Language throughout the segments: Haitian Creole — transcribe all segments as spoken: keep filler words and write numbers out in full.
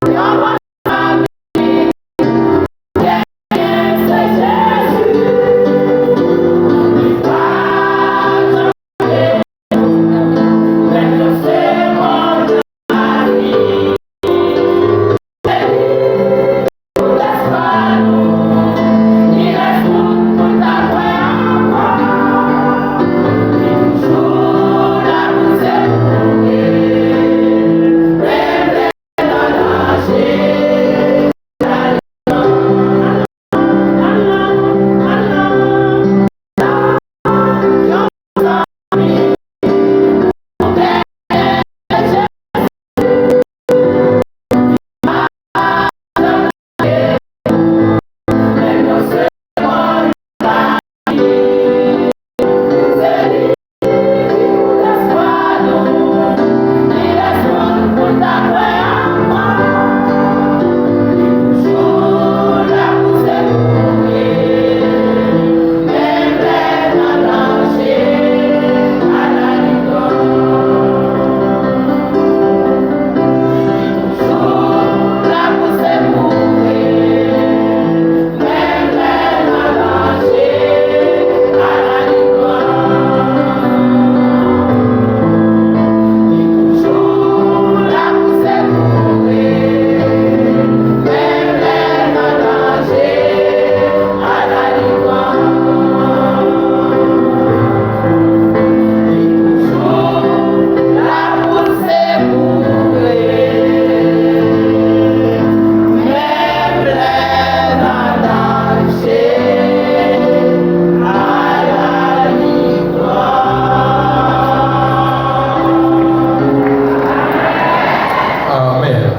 Amen.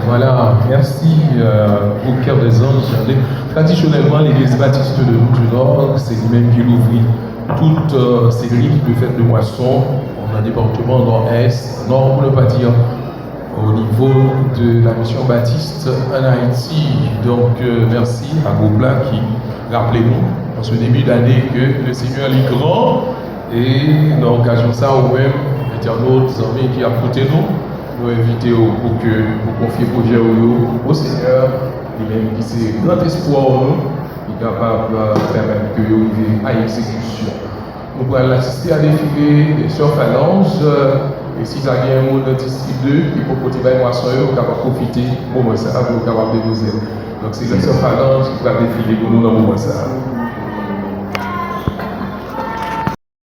Voilà. Merci, euh, au Cœur des Anges. Tradisyonèlman, Legliz Batis de Lou di Nò, se li menm ki louvri tout, euh, seri de fèt de pwason nan depatman Nòdès, Nò pou ne pa di, o nivo de la misyon Batis an Ayiti. Donk, euh, mèsi a gwoup la ki raple nou an se debi dane ke le Senyè li gran. E nan okazyon sa, ou menm, entènot, zanmi ki ap koute nou, nou envite w pou ke ou konfye pwojè ou yo o Senyè, li menm ki se gran espwa nou, ki kapab, euh, pèmèt ke yo rive a egzekisyon. Nou pral asiste a defile de sè Falanj, euh, e si ta gen moun nan Distri de ki poko te bay mwason yo, yo kapab pwofite moman sa a pou yo kapab depoze l. Donk, se lè sè Falanj ki pral defile pou nou nan moman sa a.